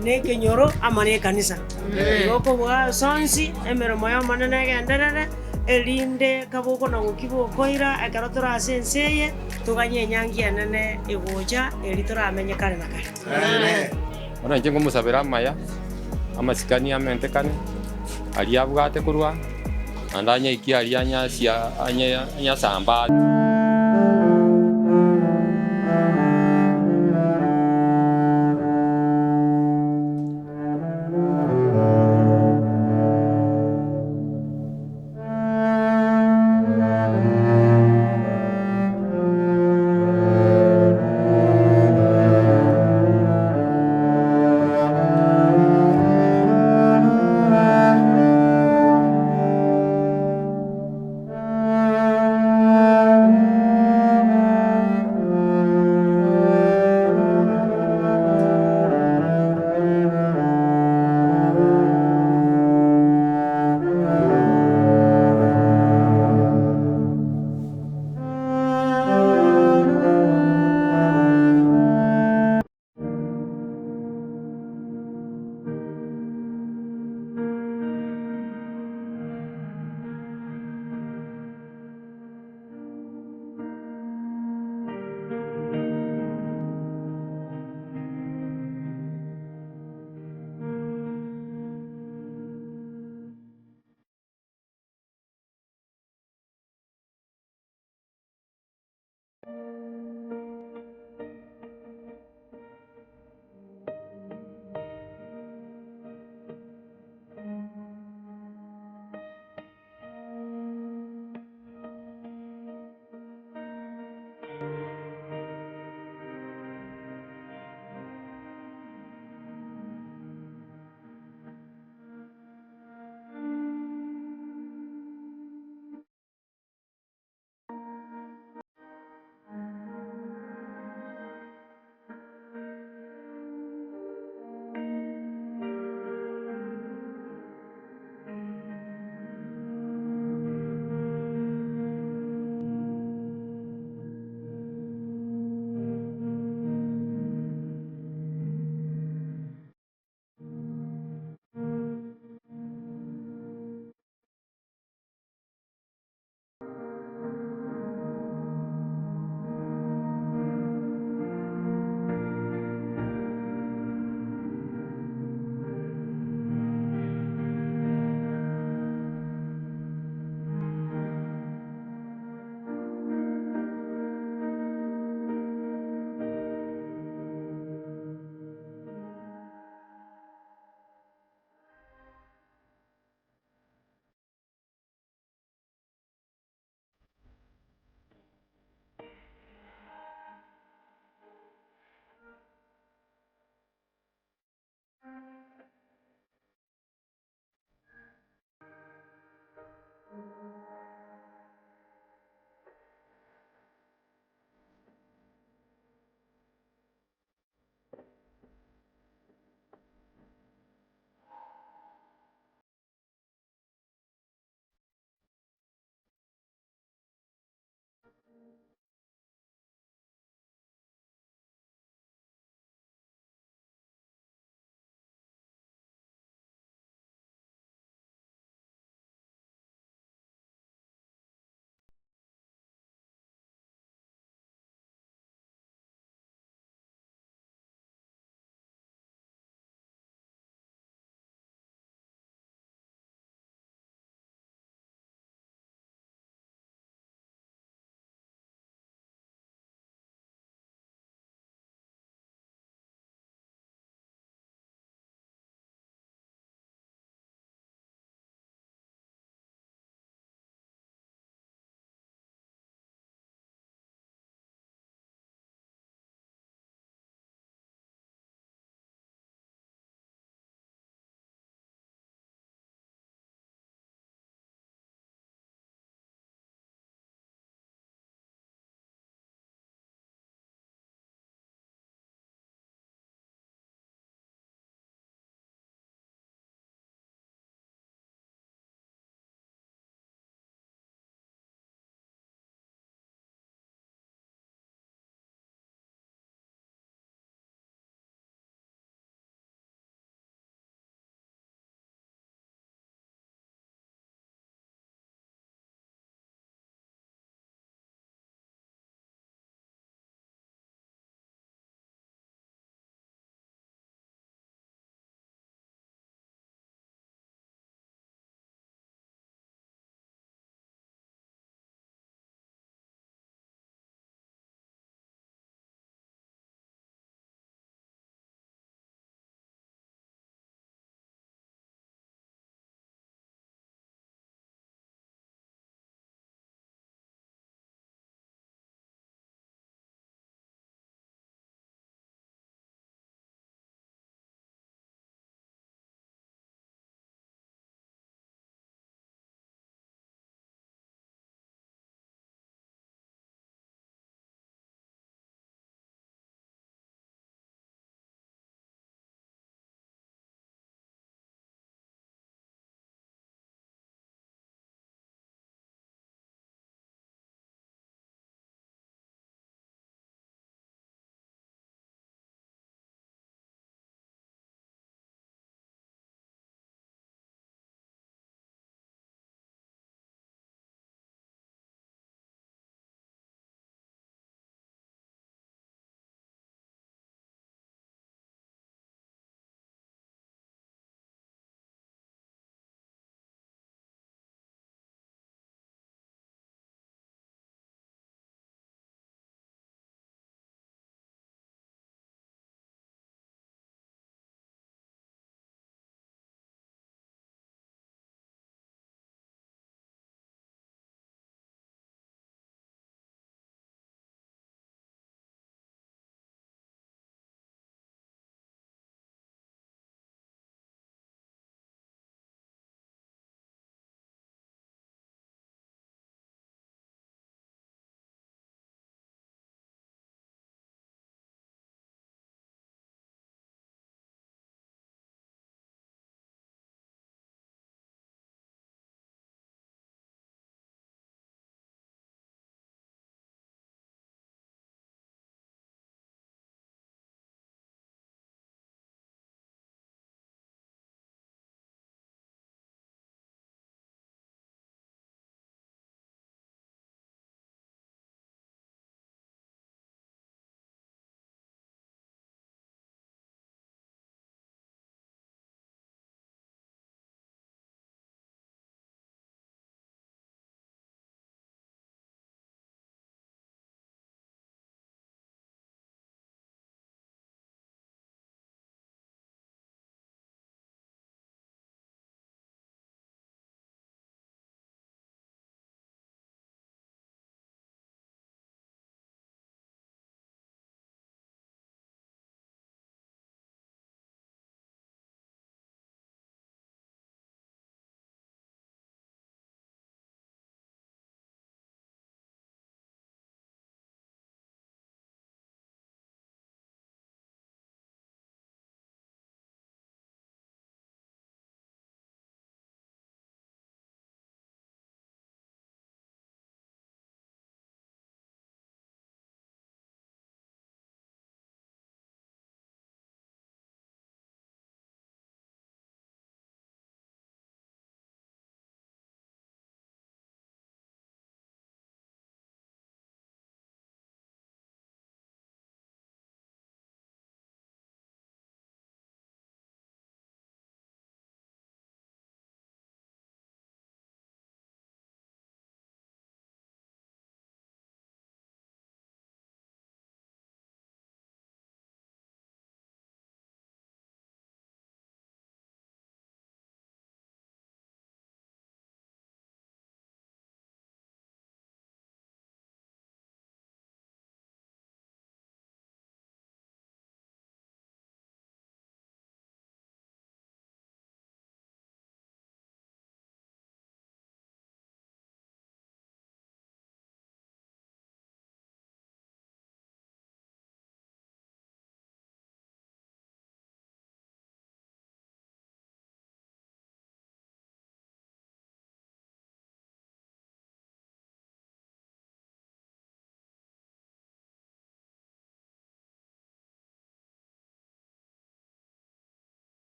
Nekenyoro amo nekanisa. Igo kobua sonsi emeremo y'Omonene egenderere, erinde kaboko na gokia bokoira ekero tore ase ense eye, toganye enyangi enene egocha eri toramenye kare na kare. Bono inche nkomosabera amaya, amasikani amentekane, aria abwate korwa, naende anyaikie aria anyasia anyasamba.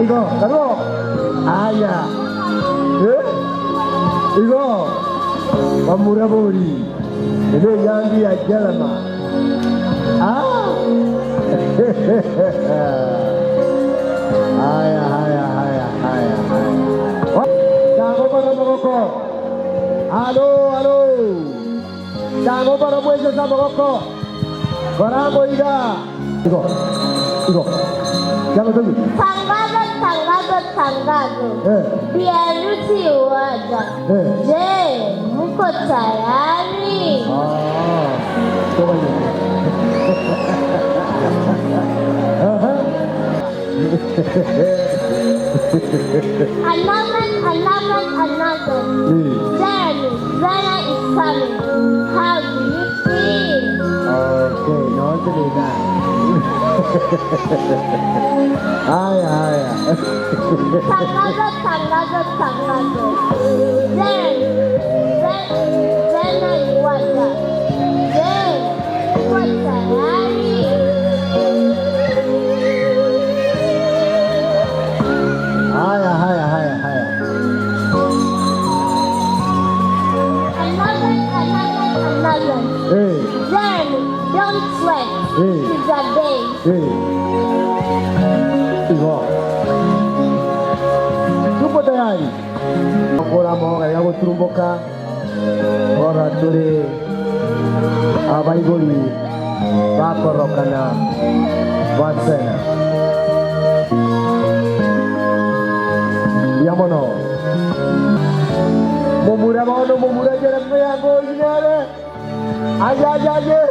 Igo, karo. Aya. Eh? Igo. Bamurabori. Ene yangi ya Jalama. Ah. Haya, haya, haya, haya, haya. Tango para Morocco. Alo, alo. Tango para Muelle sa Morocco. Baramo iga. Igo. Igo. Jama toki. Tangazo, tangazo, tangazo. Eh. Bi harusi huaja. Eh. Je, mko tayari? Ah. Toka hiyo. Aha. Announcement, announcement, announcement. Eh. Jeremy, Zana is coming. How do you feel? Okay, no tena. Haya, haya. Tangazo, tangazo, tangazo. Jeremy, Zana yuaja. Je, mko tayari? Haya, haya, haya, haya. Announcement, announcement, announcement. Eh, Jeremy, don't sweat. Hey. It's a day. eh. Igo. Tupo tayari. Ngora moga ya guturumbuka. Ora turi abaigori bakorokana basena. Yamono. Mumura bono mumura Jeremiah ngoyinere. Aje aje aje.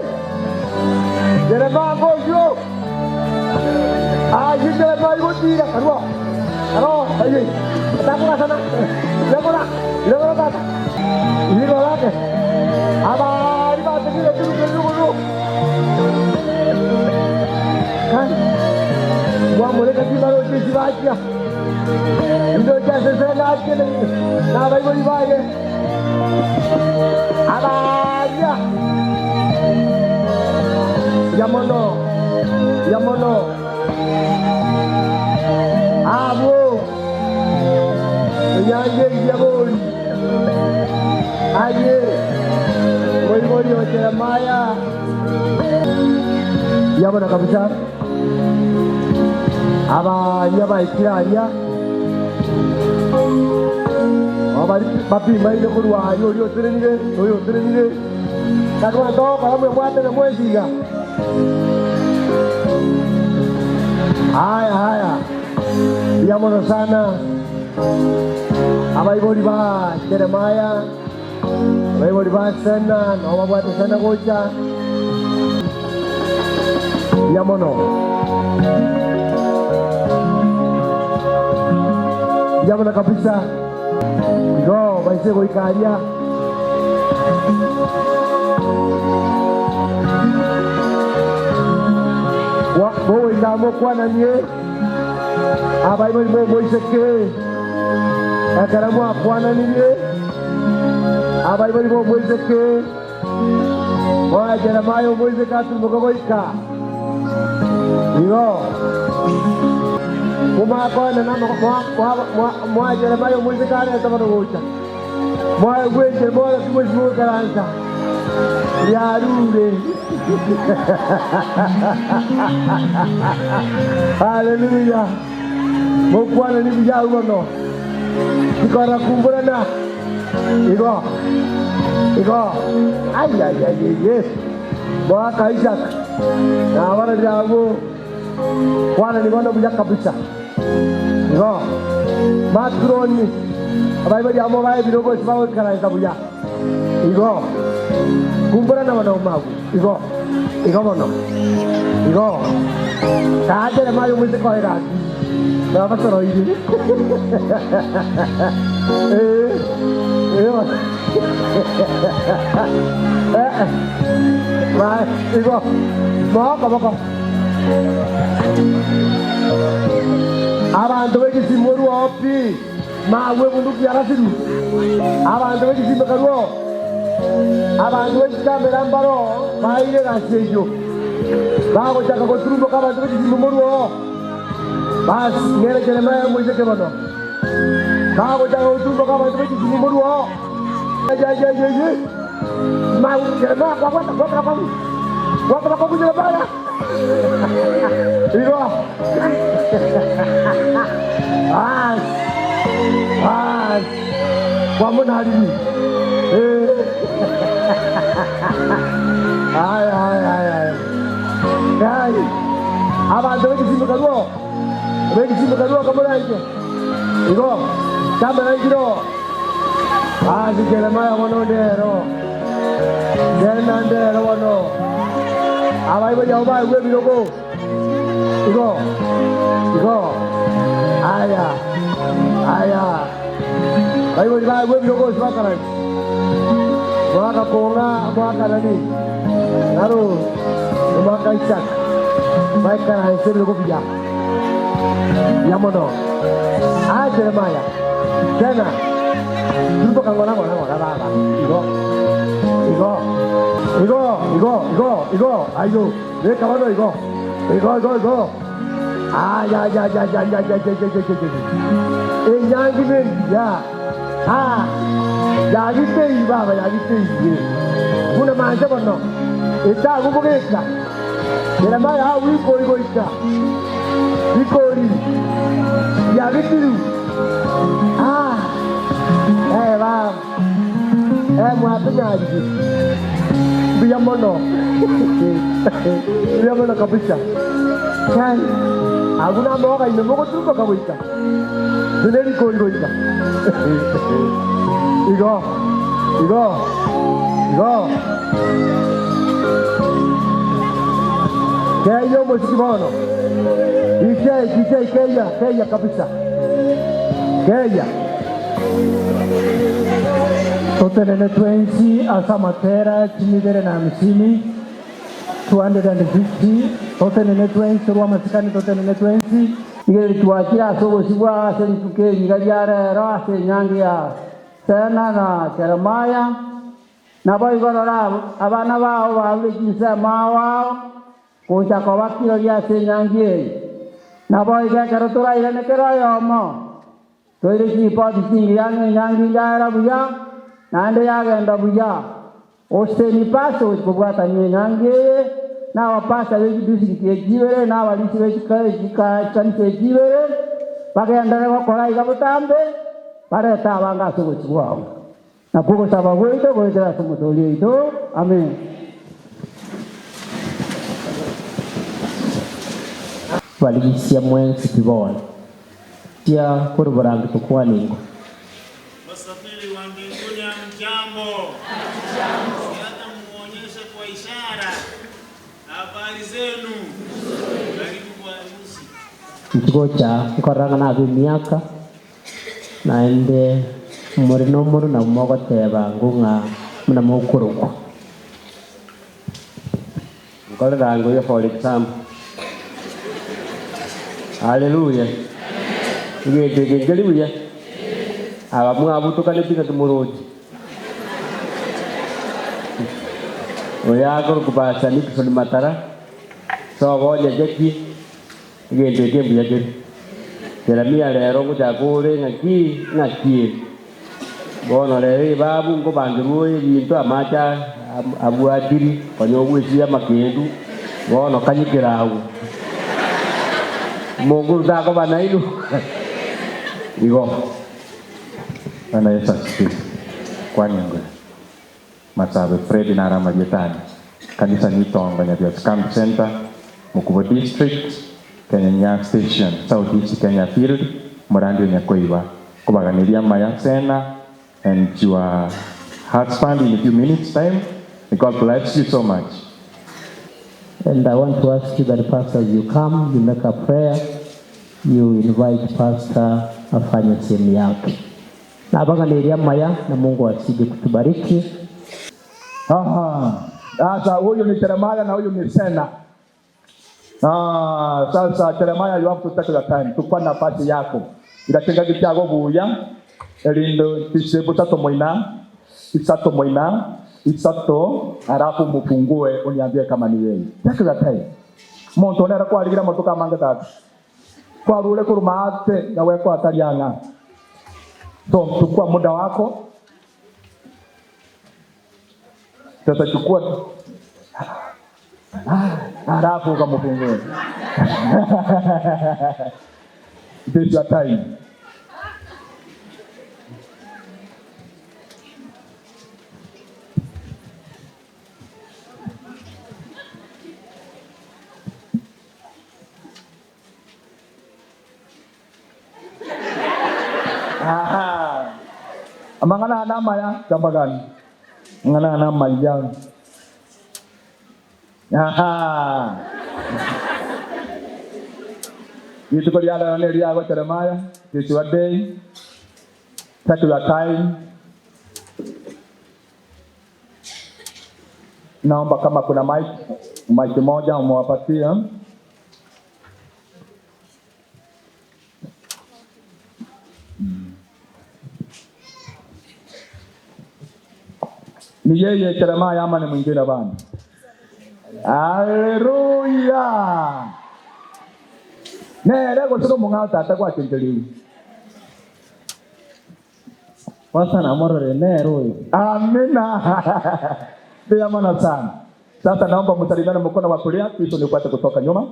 Jeremiah ngoyo. Aje Jeremiah ngotira karwa. Karo aje. Takura sana. Lekora. Lekora tata. Ilo lake. Abari ba tekile turu turu turu. Kan. Wa mole kati baro jiwaja. Ndo jase sena aje na bai bori baye. Abaria. Yamono. Yamono. Abo. Yange yabori. Aye. Bori bori wa Jeremiah. Yabona kabisa. Abanya baikiranya. Abari bapimaire kurwayo orio oterenire oyo oterenire karwa ndoka bamwe bwatene mwesiga. Haya haya. Yamono sana. Abaibori ba Jeremiah. Abaibori ba Sena no babwate Sena gocha. Yamono. Yamono kabisa. Igo baise goikaria. Wa bowe ndamo kwana nie. Abaibori mo moiseke. Akaramu akwana nie. Abaibori mo moiseke. Moa Jeremiah moiseke atumugogoika. Igo. Mumakona na mwa Jeremiah moiseke areta banogocha. Mwa gweje mwa kimwezi karansa. Yarure. Hallelujah. Mokwana ni bujaru no. Ikora kumburana. Igo. Igo. Ay ay ay yes. Mwa Isaac. Na wana jabu. Kwana ni bono buja kabisa. Igo. Matroni. Abaibori amo bae birogo sibawo karansa buja. Igo. Kumburana wana magu. Igo. Igo bono. Igo. Kaajere mayo mwise kwa era. Na pasoro iri. Eh. Eh. Eh. Ma, igo. Moko moko. Abantu begisimuru opi. Mawe bunduki arasiru. Abantu begisimakaruo. Abantu begikamera mbaro baire gaseyo. Bago chaka koturumbo kabantu begisimuru. Basi ngere Jeremiah mwije bono. Kago jago utumbo kama tuwe kimuruo. Ya ya ya ya. Ma Jeremiah kwa kwa kwa kwa. Kwa kwa kwa Jeremiah. Igo. Bas. Bas. Kwa mbona hali. Eh. Ay ay ay ay. Ay. Abantu bekisimba karuo. Bekisimba karuo kama hicho. Igo. Kama hicho. Ah, si Jeremiah wono ndero. Jena ndero wono. Abai bo yawa we birogo. Igo. Igo. Aya. Aya. Bai bo yawa we birogo sibakara. Mwaka konga mwaka nani. Naru mwaka Isaac. Baikara haisemi birogo pia. Yamono. Ah, Jeremiah. Tena. Tupo kangona ngona ngona baba. Igo. Igo. Igo, igo, igo, igo. Ayo, ve kabano igo. Igo, igo, igo. Ah, ya ya ya ya ya ya ya ya ya ya. Enyangi men ya. Ah. Ya viste y baba, ya viste y. Una mancha bono. Está gubugeka. Jeremiah ha wiko igo ika. Bikori. Ya viste. Ah. Eh va. Eh mwapenyaji. Biyamono. Biyamono kabisa. Kai. Aguna moga imemoko tumbo kabisa. Duneli kori goita. Igo. Igo. Igo. Kenya mshikimono. DJ DJ Kenya, Kenya kabisa. Kenya. Totelele 20 asamatera chimibere na hamsini 250 totelele 20 rwa masikani totelele 20 igere tuwakira asobo sibwa asentuke nigaliara ase nyangi ya Sena na Jeremiah na boigorora abana bao baule kinsa mawao kucha kwa wakiro ya senyangi na boiga karotora irane kero yomo toire ki podi singi yangi nyangi ya buya nande yagenda buya osteni paso kubwata nyangi na wapasa weji district ejibere na walisi weji kanisa ejibere bagenda bakora igabutambe bareta abanga sogochibwao na kuko sababu ito goetera somotoli ito amen. Waligisia mwensi tibona tia kuruburangi tukwaningo. Wasafiri wa mbinguni hamjambo. Hata muonyeshe kwa ishara. Habari zenu. Karibu kwa harusi. Mtugocha nkoranga na miaka naende murino muru na mogoteba ngunga muna mokurukwa. Nkorera ngo yo for example. Hallelujah. Ngegegelibuya. Aba mwabutukane pika tumuroji. Oya kubasa Nixon Matara. So boja jeki. Ngegege mbuya jeki. Jeremia lero nguchakure ngaki ngaki. Bono lero babu ngobangiruye bintu amacha abuadiri kanyogwisia makendu. Bono kanyikirawo. Mungu zako bana ilu. Igo. Bwana Yesu asifiwe. Kwa nyongo. Masabe Fred na Rama Jetani. Kanisa ni Tonga Nyabias Camp Center, Mukubo District, Kenya Nyang Station, South East Kenya Field, Murandi Nyakoiwa. Kubaganiria Maya Sena and your husband in a few minutes time. May God bless you so much. And I want to ask you that, Pastor, as you come, you make a prayer, you invite Pastor afanye sehemu yake. Na abaganiria Maya na Mungu asije kutubariki. Aha. Sasa huyu ni Jeremiah na huyu ni Sena. Ah, sasa Jeremiah, you have to take the time. Tukua nafasi yako. Iratenga kitago buya. Elindo tisebo tato moina. Isato moina. Isato halafu mufungue uniambie kama ni yeye. Take the time. Muntu onera kwaligira motoka manga tatu. Kwa rule kurumaate na weko atalianga. So chukua muda wako. Sasa chukua halafu ukamfungue. This is your time. Aha. Amangana namaya jambagan. Ngana namaya. Aha. Rituko ria ne ria go Jeremiah. This your day. Take your time. Naomba kama kuna mic, mic moja umewapatia. Ni yeye Jeremiah ama ni mwingine bana? Haleluya. Nere gosiro mung'ao tata kwa chenjeli. Kwanza namorore nero oyo. Amina. Ndio maana sana. Sasa naomba msalimiane mkono wa kulia kisha nifuate kutoka nyuma.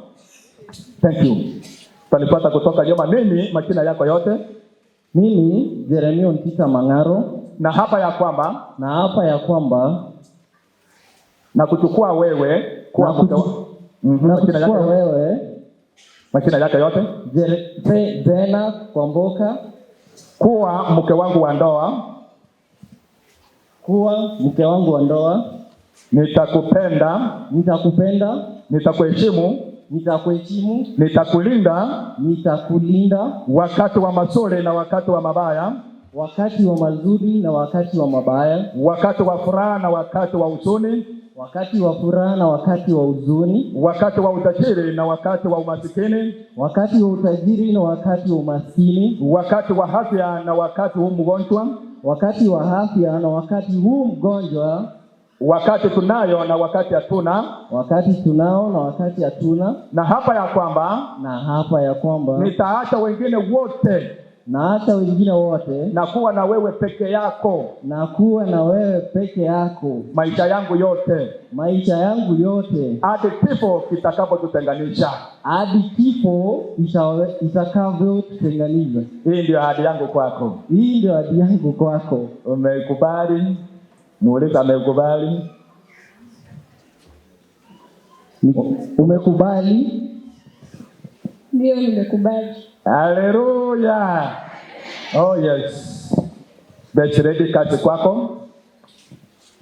Thank you. Tanifuata kutoka nyuma. Mimi majina yako yote. Mimi Jeremia Ntita Mang'aro, Na hapa ya kwamba na hapa ya kwamba na kuchukua wewe kuwa na mke na majina yako kuchukua yote. wewe Majina yako yote Zena Kwamboka kuwa mke wangu wa ndoa. kuwa mke wangu wa ndoa. Nitakupenda, Nitakupenda, nitakuheshimu, nitakuheshimu, nitakulinda nitakulinda wakati wa mazuri na wakati wa mabaya, wakati wa mazuri na wakati wa mabaya, wakati wa furaha na wakati wa huzuni, wakati wa furaha na wakati wa huzuni, wakati wa utajiri na wakati wa umasikini, wakati wa utajiri na wakati wa umaskini, wakati wa afya na wakati huu mgonjwa, wakati wa afya na wakati huu mgonjwa, wakati tunayo na wakati hatuna, wakati tunao na wakati hatuna, na hapa ya kwamba na hapa ya kwamba nitaacha wengine wote na hata wengine wote na kuwa na wewe peke yako na kuwa na wewe peke yako maisha yangu yote maisha yangu yote hadi kifo kitakapotutenganisha. hadi kifo itakavyotutenganisha. Hii ndio ahadi yangu kwako. Hii ndio ahadi yangu kwako. Umekubali? Muulize amekubali. Umekubali? Ndiyo, nimekubali. Haleluya. Oh yes. Best lady, kazi kwako.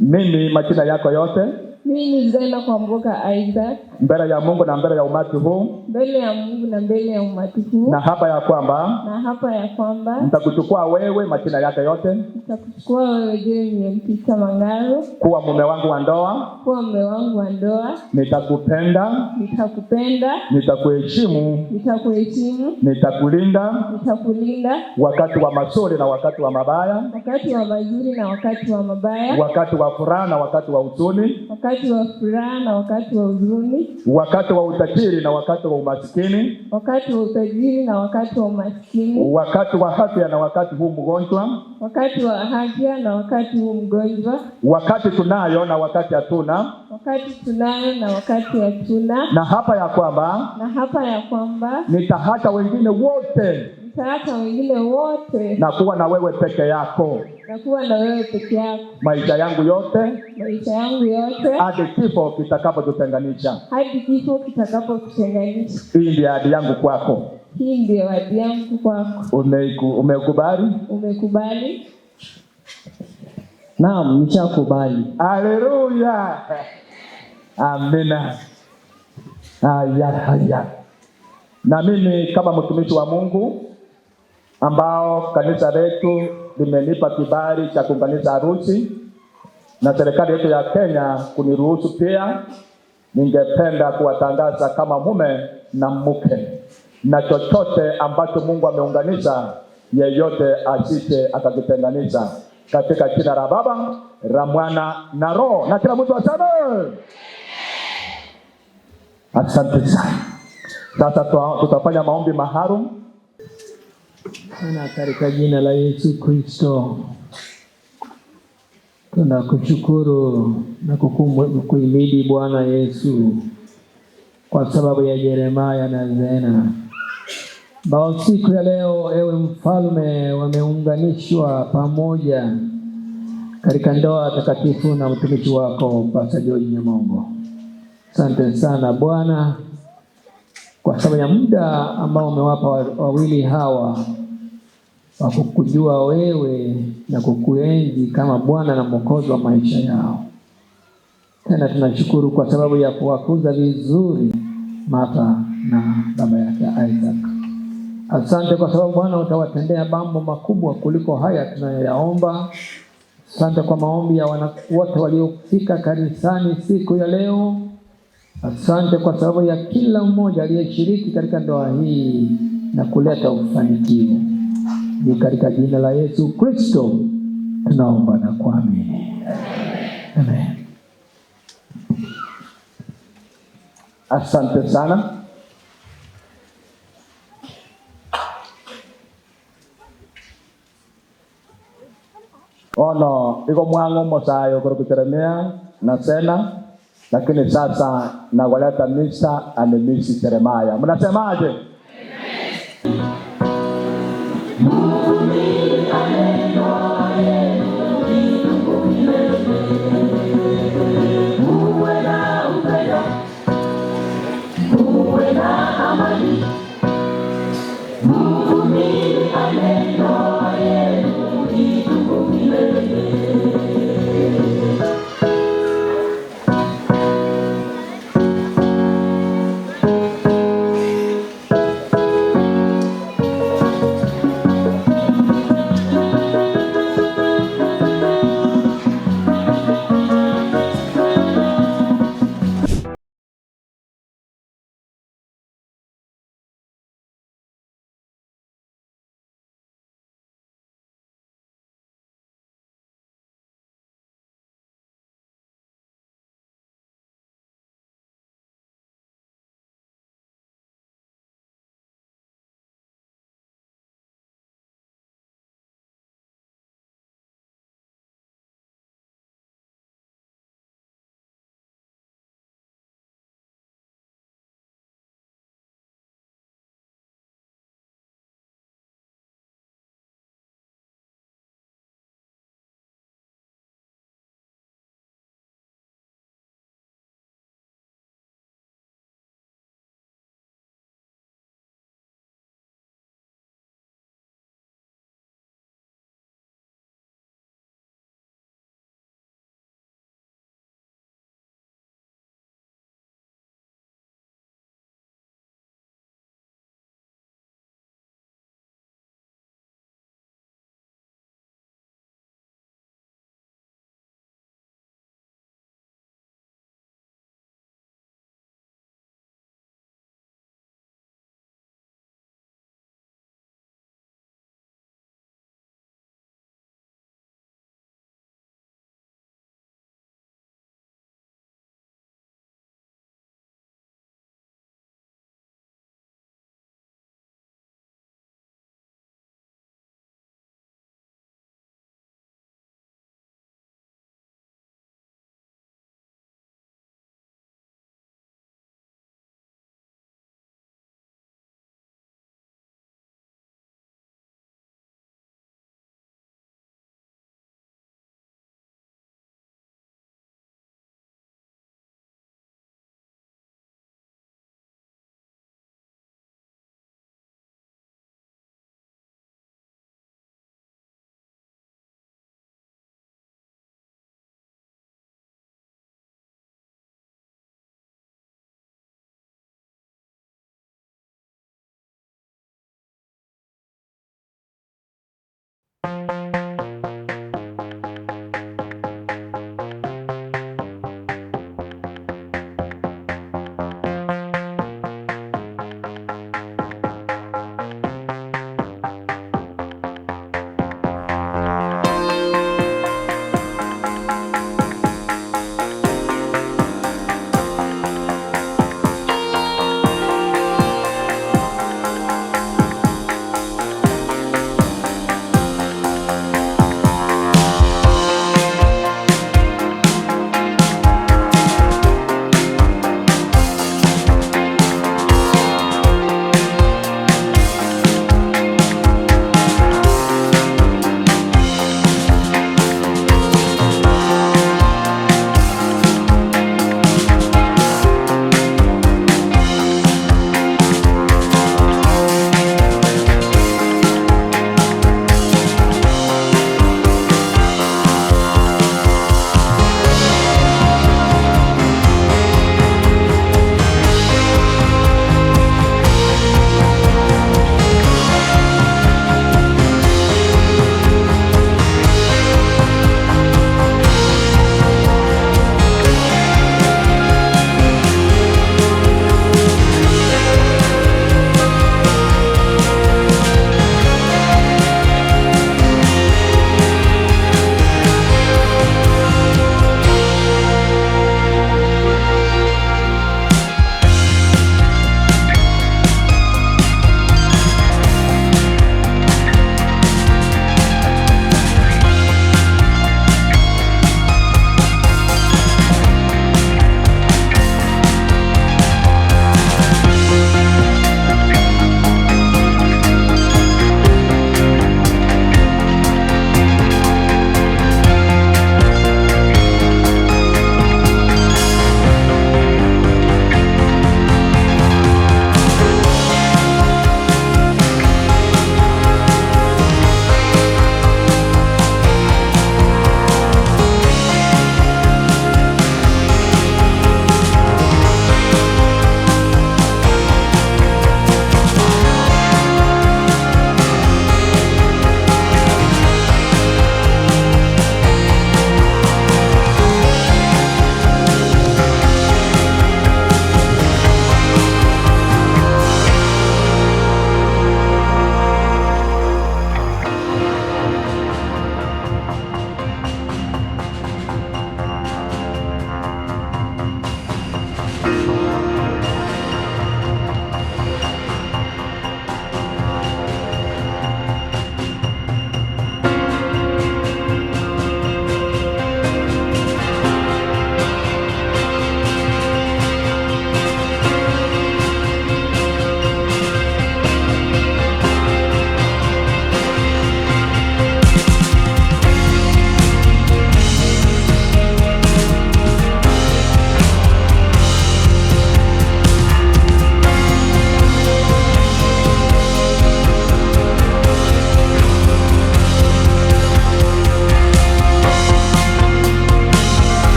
Mimi majina yako yote Mimi Zena Kwamboka Isaac, mbele ya Mungu na mbele ya umati huu, mbele ya Mungu na mbele ya umati huu, na hapa ya kwamba na hapa ya kwamba nitakuchukua wewe majina yako yote nitakuchukua wewe Jeremy Peter Mang'aro kuwa mume wangu wa ndoa. kuwa mume wangu wa ndoa. Nitakupenda, Nitakupenda, nitakuheshimu, nitakuheshimu, nitakulinda nitakulinda wakati wa mazuri na wakati wa mabaya, wakati wa mazuri na wakati wa mabaya, wakati wa furaha na wakati wa huzuni, wakati wa furaha na wakati wa huzuni, wakati wa utajiri na wakati wa umasikini, wakati wa utajiri na wakati wa umaskini, wakati wa afya na wakati huu mgonjwa, wakati wa afya na wakati huu mgonjwa, wakati tunayo na wakati hatuna, wakati tunayo na wakati hatuna, na hapa ya kwamba na hapa ya kwamba nitaacha wengine wote nitaacha wengine wote na kuwa na wewe peke yako na kuwa na wewe peke yako maisha yangu yote maisha yangu yote hadi kifo kitakapotutenganisha. hadi kifo kitakapotutenganisha. Hii ndiyo ahadi yangu kwako. Hii ndiyo ahadi yangu kwako. Umekubali? Umekubali? Naam, nishakubali. Haleluya, amina. Haya, haya. Na mimi kama mtumishi wa Mungu ambao kanisa letu limenipa kibali cha kuunganisha harusi na serikali yetu ya Kenya kuniruhusu pia, ningependa kuwatangaza kama mume na mke, na chochote ambacho Mungu ameunganisha, yeyote asije akakitenganisha, katika jina la Baba, la Mwana na Roho. Na kila mtu aseme asante sana. Sasa tutafanya maombi maalum. Bwana, katika jina la Yesu Kristo tunakushukuru na kukuhimidi Bwana Yesu kwa sababu ya Jeremaya na Zena ambao siku ya leo, ewe mfalme, wameunganishwa pamoja katika ndoa takatifu na mtumishi wako Pastor George Nyamongo. Asante sana Bwana kwa sababu ya muda ambao umewapa wawili hawa wa kukujua wewe na kukuenzi kama Bwana na Mwokozi wa maisha yao. Tena tunashukuru kwa sababu ya kuwakuza vizuri Martha na baba yake Isaac. Asante kwa sababu Bwana utawatendea mambo makubwa kuliko haya tunayoyaomba. Asante kwa maombi ya wana wote waliofika kanisani siku ya leo. Asante kwa sababu ya kila mmoja aliyeshiriki katika ndoa hii na kuleta ufanikio. Ni katika jina la Yesu Kristo tunaomba na kuamini. Amen. Asante sana. Ono iko mwango mosayo kutoka Jeremia na Sena, lakini sasa nawaleta Mr. and Mrs. Jeremiah. Mnasemaje?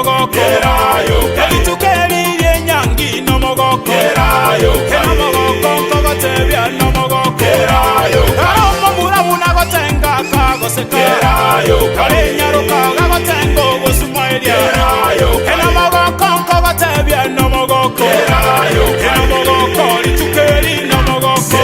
Nomogoko Eritukeri enyangi nomogoko Nomogoko nkogotebia nomogoko Aromomura bunagotenga kagoseka Karenyaruka gagotenga ogosumweria Nomogoko nkogotebia nomogoko Nomogoko ritukeri nomogoko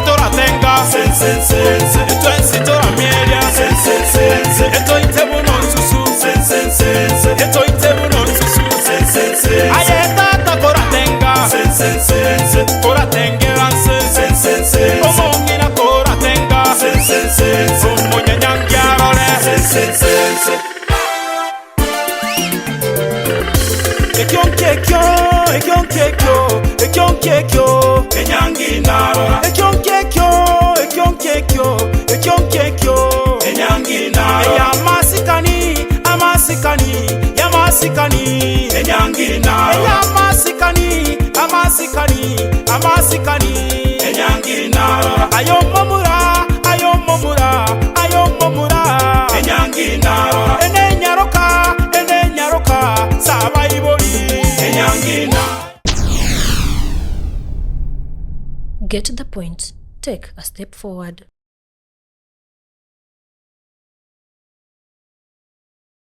Toratenga sen sen sen sen etwensi toramieria sen sen sen sen etoite buno nsusu sen sen sen sen etoite buno nsusu sen sen sen ayetata koratenga sen sen sen sen koratengera sen sen sen sen omongina koratenga sen sen sen sen omonyanyangiarore sen sen sen sen ekyonkekyo ekyonkekyo ekyonkekyo enyangi narora ekyonkekyo ekyonkekyo ekyonkekyo enyangi narora eyamasikani amasikani yamasikani enyangi narora eyamasikani amasikani amasikani enyangi narora ayomomura ayomomura ayomomura enyangi narora enenyaroka enenyaroka sabaibori enyangi narora. Get the point. Take a step forward.